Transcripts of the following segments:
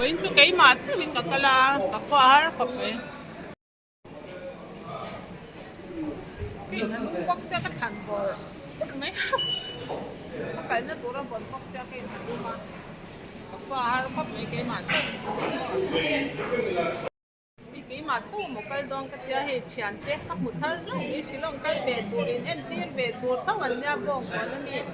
Vawiin chu keimah chauhin ka kal a, ka khua har khawp mai. Ka inha lum bawk sia ka thlan bawrh bawrh mai ka kalna tura bawn bawk sia ka inha lum a, ka khua har khawp mai keimah chauhin. Hei keimah chauh maw kal dawn ka tia hei thiante ka hmu thar hlauh mai Shillong kal ve tur in entir ve tur tho an nia bawng kawn a mi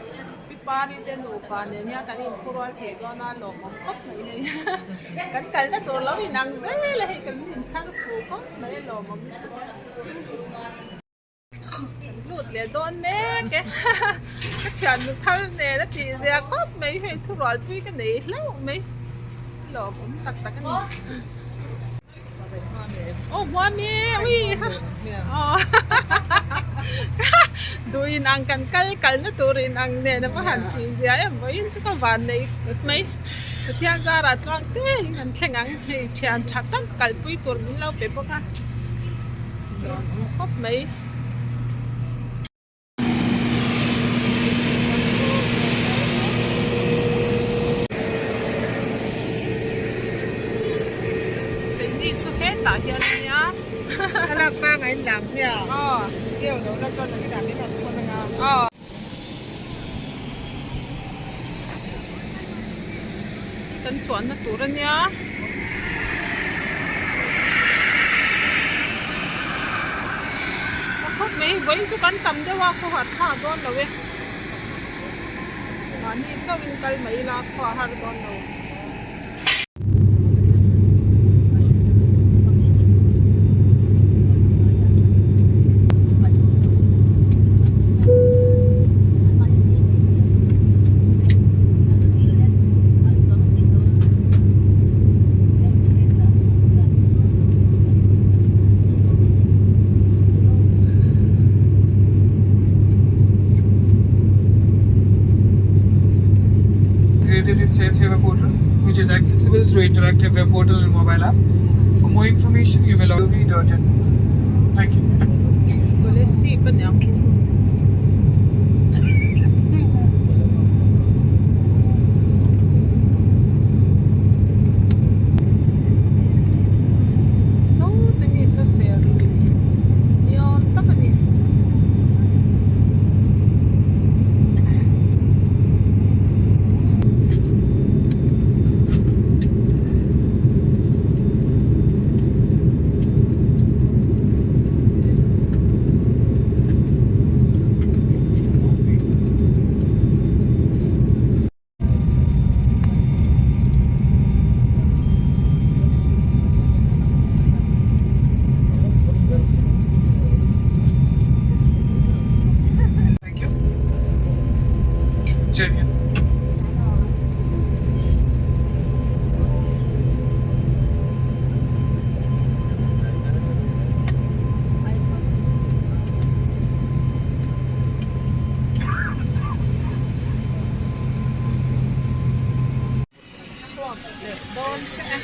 Pi Pari te nupa nen hian kan inthurual thei dawn a lawmawm khawp mai hei kan kalna tur lo inang zel a hei kan inchhar fu khawp mai a lawmawm lutuk a. Kan lut leh dawn mek e ka thiannu thar nen a tih zia khawp mai hei thurualpui ka nei hlauh mai lawmawm tak tak a ni aw hmuami ui aw duh in ang kan kal kalna tur in ang nen a va han tih zia em vawiin chu ka van nei khawp mai Pathian zarah tluang te in kan thleng ang hei thian tha tak kalpui tur min lo pe bawk a. Khawp mai. Keini chu hetah hian a nia. Thlalak pangai in lam hmiah. Aw. Keu lo la chuan ang inah min rawn thawn anga. Aw. Kan chuanna tur a nia. Sa khawp mai vawiin chu kan tam deuh a khawhar thlak dawn lo e. Mahni chauhin kal mai ila khaw a har dawn lo. Created in Seva portal, which is accessible through interactive web portal and mobile app. For more information, you may log in. Thank you. Kolasib a niang. Saw te mi saw ser lui ni awm tak a ni. Thank you. Jai Hind. Chhuak leh dawn chiah e.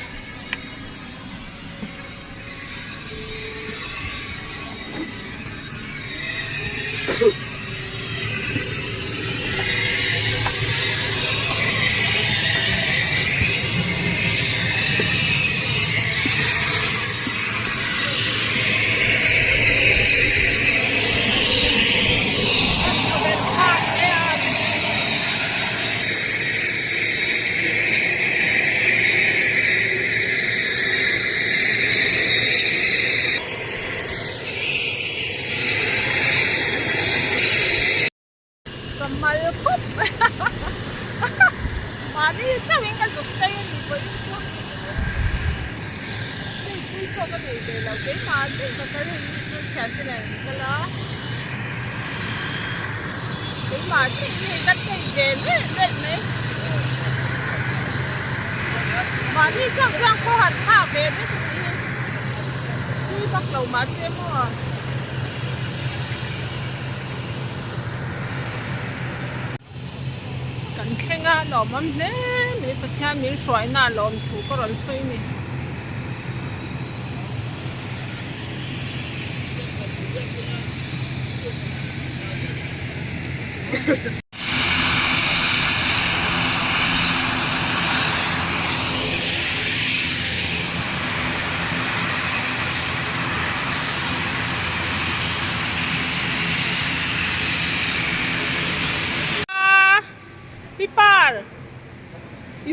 Ka mal khawp mai a mahni chauhin ka zuk phei a ni pawhin chu hei pui pawh ka nei ve lo keimah chiah ka kal hei hi chu thiante nen an kal a keimah chiah hi hei ka tei ve nuaih nuaih mai mahni chauh chuan khaw han thlak ve vek a ni tui vak lo mahse maw. Kan thleng a lawmawm hle mai Pathian min hruaina a lawm thu ka rawn sawi a ni.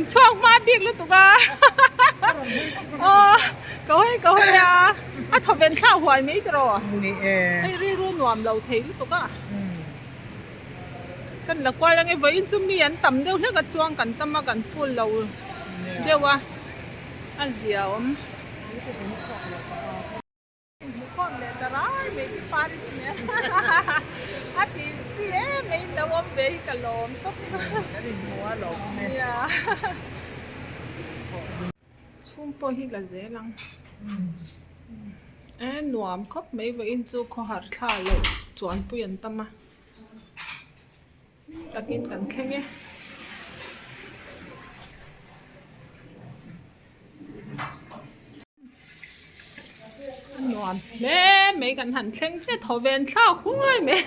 In chhuak hma bik lutuk a aw ka hawi ka hawi a a thaw ven thlak huai mai tiraw Ni e. Hei rilru nuam lo thei lutuk a kan la kual ange vawiin chu mi an tam deuh hlek a chuang kan tam a kan full lo deuh a a zia awm. Inhmukhawm leh ta rai mai hi Pari te nen a ti chi em mai in lo awm ve hi ka lawm tawp. Kan inhmu a lawm e. Nia. Chhung pawh hi la zel ang. E nuam khawp mai vawiin chu khawhar thla loh chuanpui an tam a. Takin kan thleng e. A nuam hle mai kan han thleng che thaw ven thlak huai mai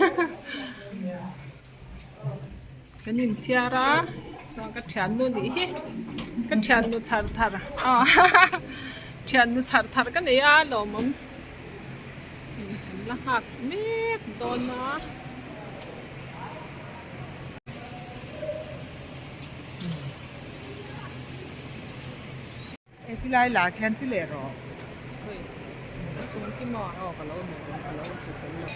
kan inthiar a chuan ka thiannu nih hi ka thiannu chhar thar aw thiannu chhar thar ka nei a lawmawm kan la nghak mek dawn a. He tilai lah khian ti leh rawh. Khawi a chung khi maw? Aw ka lo hmu tel ka lo hmu tel lo.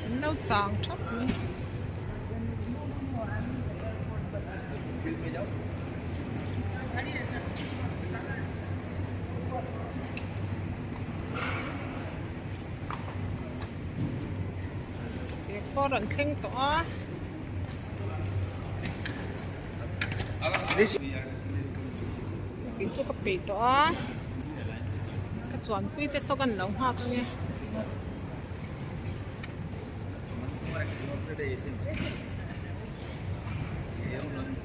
An lo chang thap mai. Pawh rawn thleng tawh a. Kei chu ka peih tawh a. Ka chuanpui te saw kan lo nghak ange.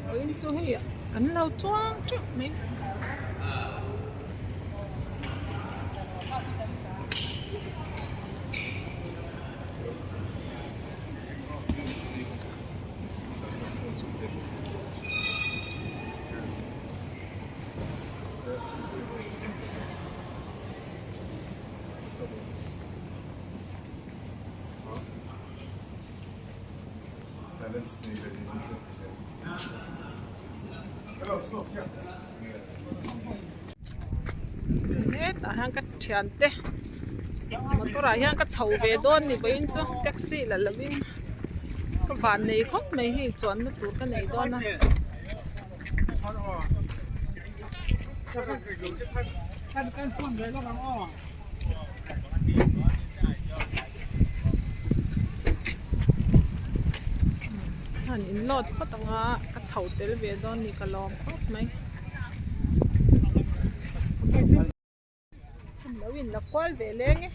Vawiin chu hei kan lo chuang teuh mai. Hetah hian ka thiante motor ah hian ka chho ve dawn ni vawiin chu taxi la lovin ka van nei khawp mai hei chuanna tur ka nei dawn a. Han in load phawt ang a ka chho tel ve dawn ni ka lawm khawp mai. Lo in la kual ve leng e.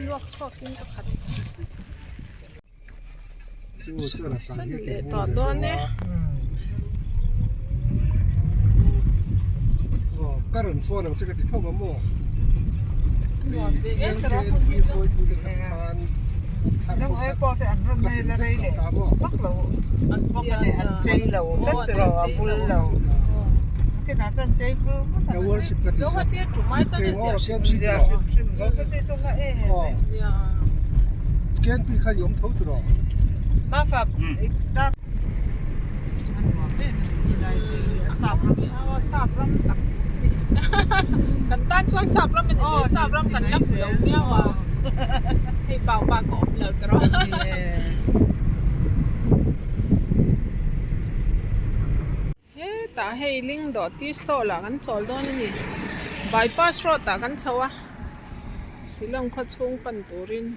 Luak chhuak in ka khat. San leh tawh dawn e. Nuam ve em ta rawh hun hi chu. Guwahati a tum ai chuan a ziah hrim hrim aw sap ram tak kan tan chuan sap ram a ni mai sap ram kan la hmu lo viau a hei bak bak a awm lo tawh hetah hei lingdawh tea stall ah kan chawl dawn a ni bypass road ah kan chho a Shillong khaw chhung pan turin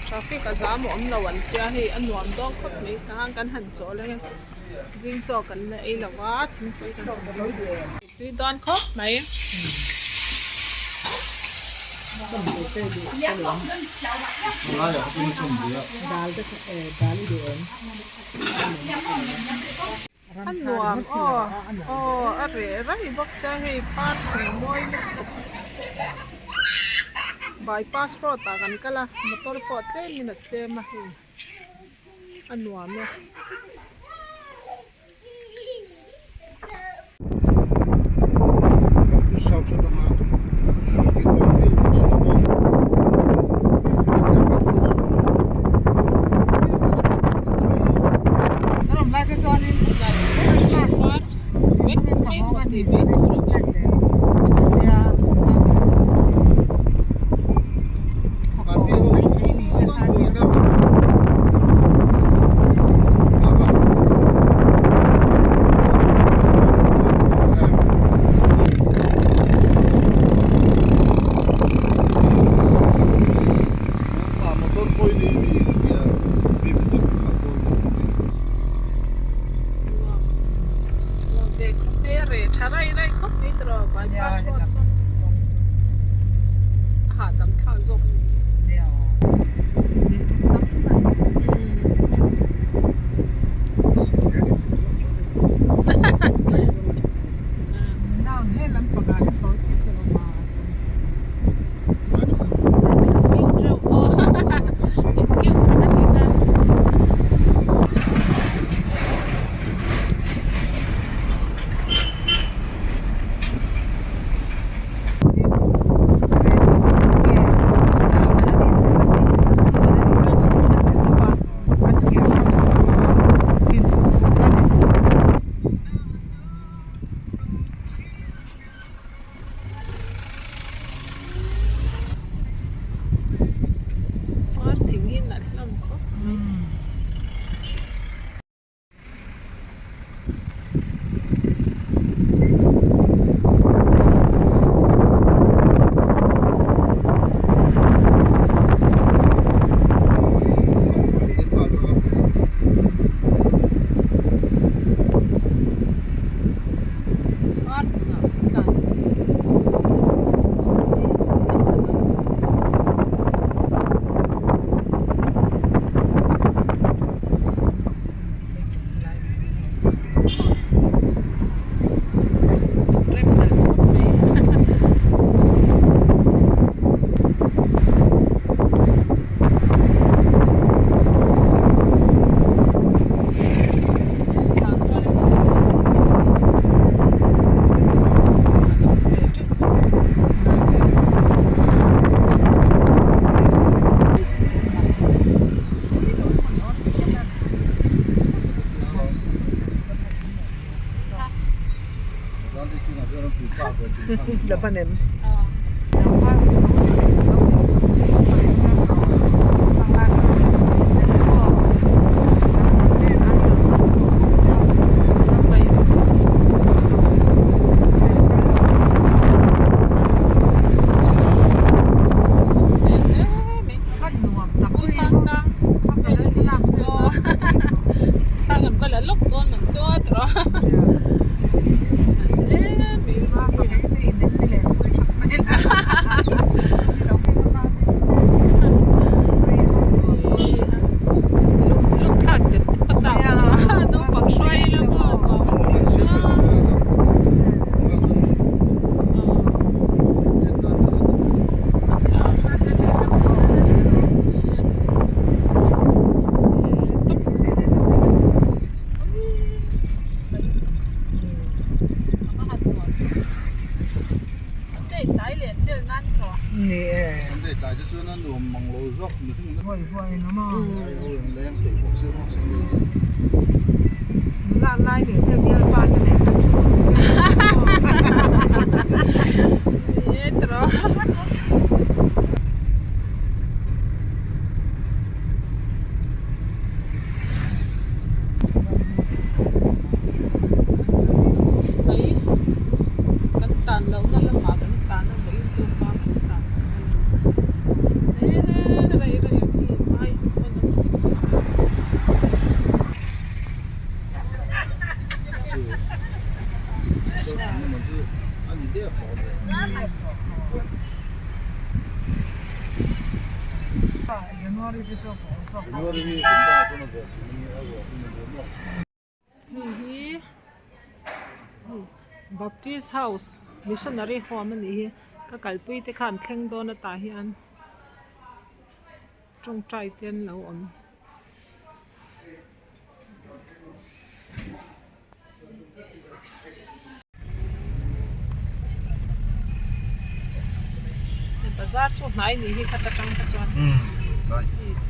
traffic a zam a awm lo an tia hei a nuam dawn khawp mai tah kan han chawl ange zing chaw kan la ei lo va thingpui kan han tui dawn khawp mai. A nuam aw aw a reh raih bawk sia hei park ang mawi lutuk bypass road ah kan kal a motor pawh tlem in a tlem a hei a nuam e. Hahdam thlak zawk a ni. Far thing hi nalh hlawm khawp mai. Far hmunah kan tlan khawp mai a hahdam. Mai kan tlan lohna lamah kan tlan a vawiin chu hma kan tlan a ni rei rei ang hi mai pawn a ni. Hei hi. Baptist house missionary home a nih hi ka kalpui te khan thleng dawn atah hian tawngtai te an lo awm. Bazar chu hnai nih hi khat atang kha chuan hei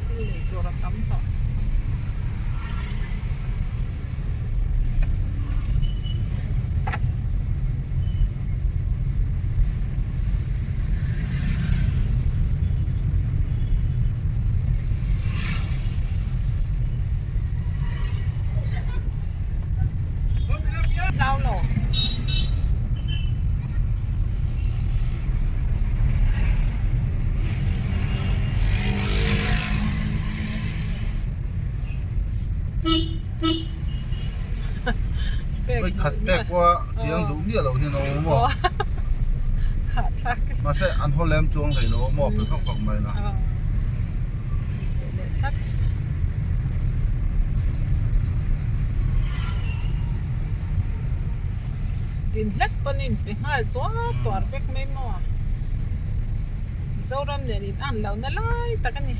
thil nei tur a tam tawh. Khat pek pawha tiang duh miah loh hian a awm a mahse an haw lem chuang hlei lo a maw pe vak vak mai la. Din hlek pawn in pe nghal tuar tuar vek mai maw? Mizoram nen in an lohna lai tak a ni.